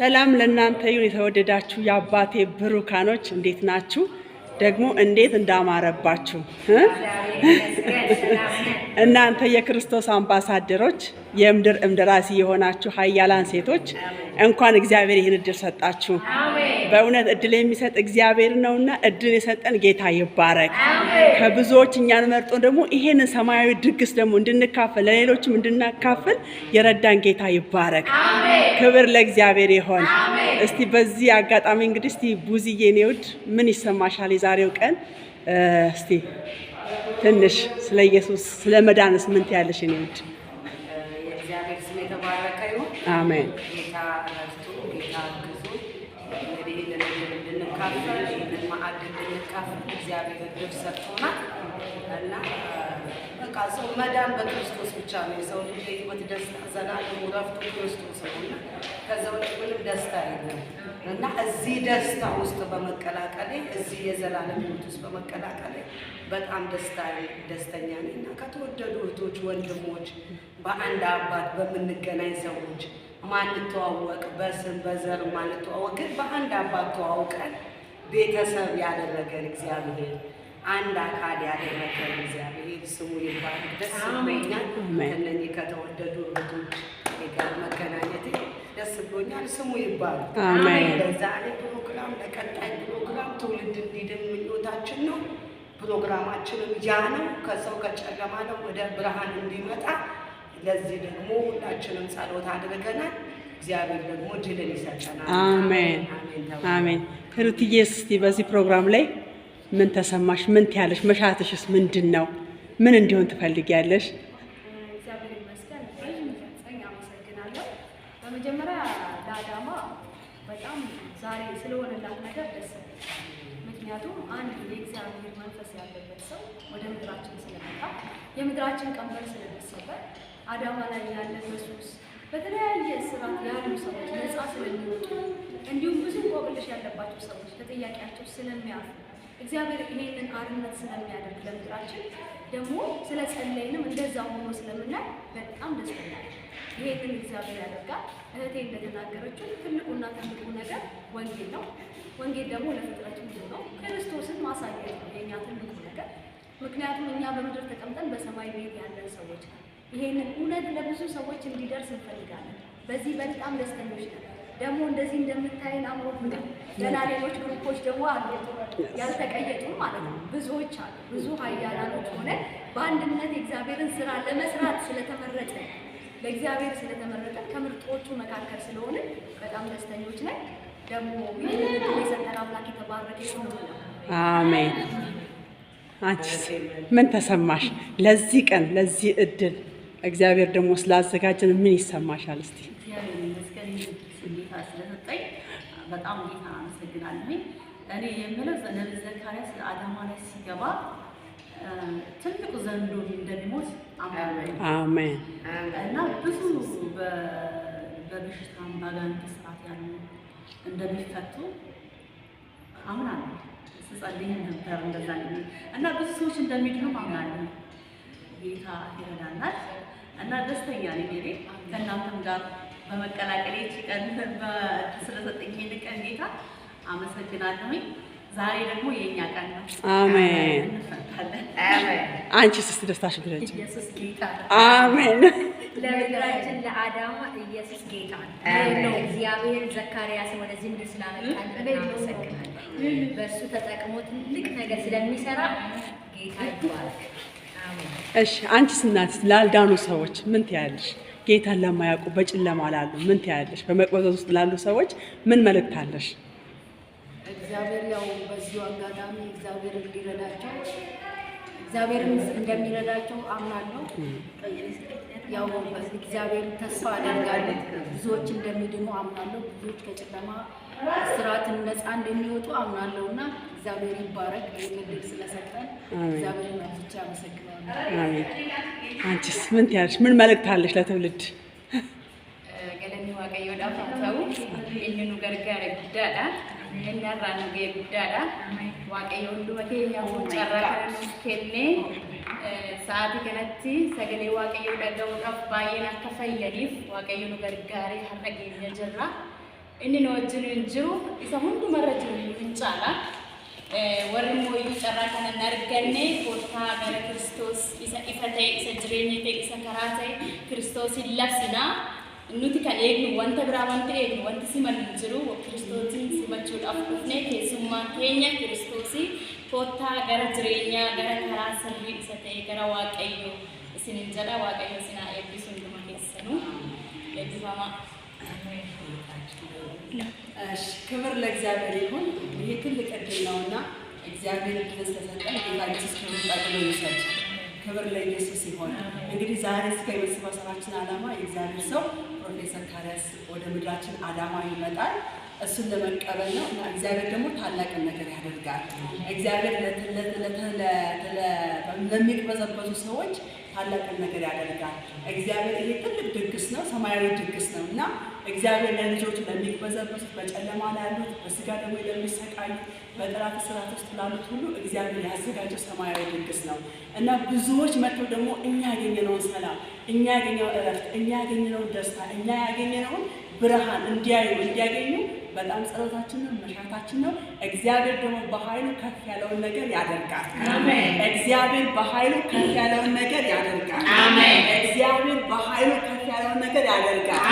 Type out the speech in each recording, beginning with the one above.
ሰላም ለእናንተ ይሁን። የተወደዳችሁ የአባቴ ብሩካኖች እንዴት ናችሁ? ደግሞ እንዴት እንዳማረባችሁ እ? እናንተ የክርስቶስ አምባሳደሮች፣ የምድር እንደራሴ የሆናችሁ ኃያላን ሴቶች፣ እንኳን እግዚአብሔር ይህን እድል ሰጣችሁ። በእውነት እድል የሚሰጥ እግዚአብሔር ነውና እድል የሰጠን ጌታ ይባረክ። ከብዙዎች እኛን መርጦ ደግሞ ይሄንን ሰማያዊ ድግስ ደግሞ እንድንካፈል፣ ለሌሎችም እንድናካፍል የረዳን ጌታ ይባረክ። ክብር ለእግዚአብሔር ይሆን። እስቲ በዚህ አጋጣሚ እንግዲህ እስቲ ቡዝዬ የኔ ውድ፣ ምን ይሰማሻል የዛሬው ቀን? እስቲ ትንሽ ስለ ኢየሱስ፣ ስለ መዳንስ ምን ትያለሽ የኔ ውድ? የእግዚአብሔር ስም የተባረከ ይሁን። አሜን። ጌታ ረድቶ፣ ጌታ አግዞ እንግዲህ ይህንን እድል እንድንካፈል፣ ይህንን ማዕድ እንድንካፈል እግዚአብሔር እድል ሰጥቶናል እና በቃ ሰው መዳን በክርስቶስ ብቻ ነው። የሰው ልጅ የህይወት ደስታ፣ ዘላለሙ ረፍቱ ክርስቶስ ነው እና ከዛ ውጭ ምንም ደስታ የለም እና እዚህ ደስታ ውስጥ በመቀላቀሌ፣ እዚህ የዘላለም ህይወት ውስጥ በመቀላቀሌ በጣም ደስተኛ ነኝ እና ከተወደዱ እህቶች፣ ወንድሞች፣ በአንድ አባት በምንገናኝ ሰዎች፣ ማንተዋወቅ፣ በስም በዘር ማንተዋወቅ ግን በአንድ አባት ተዋውቀን ቤተሰብ ያደረገን እግዚአብሔር፣ አንድ አካል ያደረገን እግዚአብሔር ስሙ ይባረክ። ደስ ብሎኛል። ከእነኚህ ከተወደዱ እህቶች ጋር መገናኘቴ ደስ ብሎኛል። ስሙ ይባረክ። አሜን። ለዛሬ ፕሮግራም፣ ለቀጣይ ፕሮግራም ትውልድ እንዲድን ምኞታችን ነው። ፕሮግራማችንም ያ ነው። ከሰው ከጨለማ ነው ወደ ብርሃን እንዲመጣ ለዚህ ደግሞ ሁላችንም ጸሎት አድርገናል። እግዚአብሔር ደግሞ ድልን ይሰጠናል። አሜን። አሜን። አሜን። ሩትዬ፣ እስቲ በዚህ ፕሮግራም ላይ ምን ተሰማሽ? ምን ትያለሽ? መሻትሽስ ምንድን ነው? ምን እንዲሆን ትፈልጊያለሽ? እግዚአብሔር ይመስገን። ረዥም አመሰግናለሁ። በመጀመሪያ ለአዳማ በጣም ዛሬ ስለሆነላት ነገር ደስ ብሎኛል። ምክንያቱም አንድ የእግዚአብሔር መንፈስ ያለበት ሰው ወደ ምድራችን ስለመጣ፣ የምድራችን ቀንበር ስለሚሰበር፣ አዳማ ላይ ያለ በሱስ፣ በተለያየ እስራት ያሉ ሰዎች ነፃ ስለሚወጡ፣ እንዲሁም ብዙ እንቆቅልሽ ያለባቸው ሰዎች ከጥያቄያቸው ስለሚያርፉ፣ እግዚአብሔር ይሄንን አርነት ስለሚያደርግ፣ ለምድራችን ደግሞ ስለ ጸለይንም እንደዛ ሆኖ ስለምናይ በጣም ደስተኛ ነኝ። ይሄንን እግዚአብሔር ያደርጋል። እህቴ እንደተናገረችው ትልቁና ትልቁ ነገር ወንጌል ነው። ወንጌል ደግሞ ለፍጥረት ሁሉ ነው። ክርስቶስን ማሳየት ነው የኛ ትልቁ ነገር። ምክንያቱም እኛ በምድር ተቀምጠን በሰማይ ቤት ያለን ሰዎች ነን። ይሄንን እውነት ለብዙ ሰዎች እንዲደርስ እንፈልጋለን። በዚህ በጣም ደስተኞች ነን። ደግሞ እንደዚህ እንደምታይን አምሮብናል። ገና ሌሎች group ኦች ደግሞ አሉ፣ ያልተቀየጡ ማለት ነው። ብዙዎች አሉ። ብዙ ኃያላኖች ሆነን በአንድነት የእግዚአብሔርን ስራ ለመስራት ስለተመረጠ፣ ለእግዚአብሔር ስለተመረጠ፣ ከምርጦቹ መካከል ስለሆንን በጣም ደስተኞች ነን። ደግሞ ይህንን እድል የሰጠን አምላክ የተባረከ ይሁን ነው የምለው። አሜን። አንቺስ ምን ተሰማሽ? ለዚህ ቀን፣ ለዚህ እድል እግዚአብሔር ደግሞ ስላዘጋጀን ምን ይሰማሻል? እስቲ። እግዚአብሔር ይመስገን፣ ይህን እድል ጌታ ስለሰጠኝ በጣም ጌታ አመሰግናለሁኝ። እኔ የምለው ነቢይ ዘካርያስ አዳማ ላይ ሲገባ ትልቁ ዘንዶ እንደሚሞት አምናለሁ። አሜን። እና ብዙ በበሽታም በአጋንንት እስራት ያሉ እንደሚፈቱ አምናለሁ። ስጸልይም ነበር እንደዛ ነው እና ብዙ ሰዎች እንደሚድኑ አምናለሁ። ጌታ ይረዳናል እና ደስተኛ ነኝ። እኔ ከእናንተም ጋር በመቀላቀል ይህቺ ቀን ስለሰጠኝ ይህን ቀን ጌታ አመሰግናለሁኝ። ዛሬ ደግሞ የእኛ ቀን ነው። አሜን። እንፈታለን። አንቺስ እስቲ ደስታሽን ግለጪ። ኢየሱስ ጌታ ነው። አሜን። ለምድራችን ለአዳማ ኢየሱስ ጌታ ነው። እግዚአብሔር ዘካርያስን ወደዚህ ምድር ስላመጣልን እናመሰግናለን። በእሱ ተጠቅሞ ትልቅ ነገር ስለሚሰራ ጌታ ይባረክ። አሜን። እሺ፣ አንቺስ እናት ላልዳኑ ሰዎች ምን ትያለሽ? ጌታን ለማያውቁ፣ በጨለማ ላሉ ምን ትያለሽ? በመቅበዝበዝ ውስጥ ላሉ ሰዎች ምን መልእክት አለሽ? እግዚአብሔር ያው በዚሁ አጋጣሚ እግዚአብሔር እንዲረዳቸው፣ እግዚአብሔርም እንደሚረዳቸው አምናለሁ። ያው እግዚአብሔር ተስፋ አደርጋለሁ። ብዙዎች እንደሚድኑ አምናለሁ። ብዙዎች ከጨለማ እስራትን ነፃ እንደሚወጡ አምናለሁ እና እግዚአብሔር ይባረክ። ይህን እድል ስለሰጠን እግዚአብሔርን አብዝቼ አመሰግናለሁ። አሜን። አንቺስ ምን ትያለሽ? ምን መልእክት አለሽ ለትውልድ? Galanni Waaqayyoodhaaf haa ta'u. Inni nu gargaare guddaadha. Inni har'aan nu ga'e guddaadha. Waaqayyo hunduma keenyaaf carraa kana nuuf kennee, sa'aatii kanatti sagalee Waaqayyoo dhaga'uudhaaf baay'een akka fayyaniif Waaqayyo nu gargaaree har'a geenye jirra. Inni nu wajjin hin jiru, isa hundumarra jiru iyyuu hin caala. Warri immoo iyyuu carraa kana hin arganne, kottaa gara Kiristoos isa ifa ta'e, isa jireenya ta'e, isa karaa ta'e Kiristoosin labsina. Nuti kan eegnu wanta biraa, wanta eegnu, wanti simannu hin jiru. Kiristoosin simachuudhaaf dhufne. Keessummaan keenya Kiristoosii. Kottaa gara jireenyaa, gara karaa sirrii isa ta'e, gara Waaqayyoo isinin jedha. Waaqayyo isin haa eebbisu hunduma keessanuu. Eebbifamaa. እሺ፣ ክብር ለእግዚአብሔር ይሁን። ይሄ ትልቅ እድል ነውና እግዚአብሔር እድል ስለሰጠን ጌታ ኢየሱስ ክብሩን ጠቅሎ ይውሰድ። ክብር ለኢየሱስ ይሁን። እንግዲህ ዛሬ እስከ የመሰባሰባችን ዓላማ የእግዚአብሔር ሰው Prophet ዘካርያስ ወደ ምድራችን አዳማ ይመጣል። እሱን ለመቀበል ነው እና እግዚአብሔር ደግሞ ታላቅን ነገር ያደርጋል። እግዚአብሔር ለሚቅበዘበዙ ሰዎች ታላቅን ነገር ያደርጋል። እግዚአብሔር ይሄ ትልቅ ድግስ ነው፣ ሰማያዊ ድግስ ነው እና እግዚአብሔር ለልጆቹ ለሚቅበዘበዙት፣ በጨለማ ላሉት፣ በስጋ ደግሞ ለሚሰቃዩ፣ በጠላት እስራት ውስጥ ላሉት ሁሉ እግዚአብሔር ያዘጋጀው ሰማያዊ ድግስ ነው እና ብዙዎች መጥተው ደግሞ እኛ ያገኘነውን ሰላም፣ እኛ ያገኘነውን እረፍት፣ እኛ ያገኘነውን ደስታ፣ እኛ ያገኘነውን ብርሃን እንዲያዩ፣ እንዲያገኙ በጣም ጸሎታችን ነው፣ መሻታችን ነው። እግዚአብሔር ደግሞ በኃይሉ ከፍ ያለውን ነገር ያደርጋል። እግዚአብሔር በኃይሉ ከፍ ያለውን ነገር ያደርጋል። እግዚአብሔር በኃይሉ ከፍ ያለውን ነገር ያደርጋል።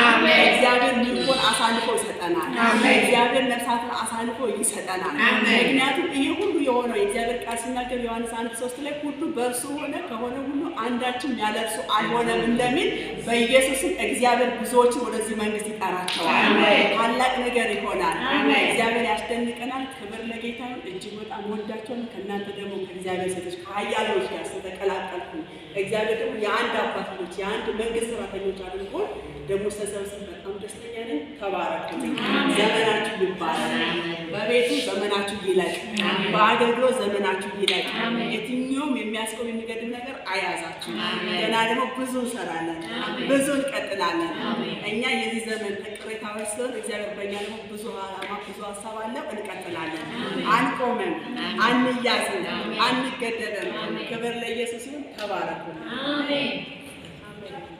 እግዚአብሔር ምርኮን አሳልፎ ይሰጠናል። እግዚአብሔር ነፍሳትን አሳልፎ ይሰጠናል። ምክንያቱም ይሄ ሁሉ የሆነው የእግዚአብሔር ቃል ሲናገር ዮሐንስ 1:3 ላይ ሁሉ በእርሱ ሆነ፣ ከሆነ ሁሉ አንዳችም ያለ እርሱ አልሆነም እንደሚል በኢየሱስም እግዚአብሔር ብዙዎችን ወደዚህ መንግስት ይጠራቸዋል። ታላቅ ነገር ይሆናል። እግዚአብሔር ያስደንቀናል። ክብር ለጌታ ይሁን። እጅግ በጣም ወዳቸዋለሁ። ከእናንተ ደግሞ ከእግዚአብሔር ሴቶች ከኃያላኖች ጋር ስለተቀላቀልኩ እግዚአብሔር ደግሞ የአንድ አባት ልጆች፣ የአንድ መንግስት ሰራተኞች አድርጎን ደግሞ ተሰብስበን በጣም ደስተኛ ነኝ። ተባረኩልኝ። ዘመናችሁ ይባረክ። በቤቱ ዘመናችሁ ይለቅ። በአገልግሎት ዘመናችሁ ይለቅ። የትኛውም የሚያስቆም የሚገድብ ነገር አያዛችሁ። ገና ደግሞ ብዙ እንሰራለን፣ ብዙ እንቀጥላለን። እኛ የዚህ ዘመን ቅሬታዎች ስለሆን እግዚአብሔር በእኛ ደግሞ ብዙ ዓላማ፣ ብዙ ሀሳብ አለው። እንቀጥላለን። አንቆምም፣ አንያዝም፣ አንገደብም። ክብር ለኢየሱስ ይሁን። ተባረኩ። አሜን።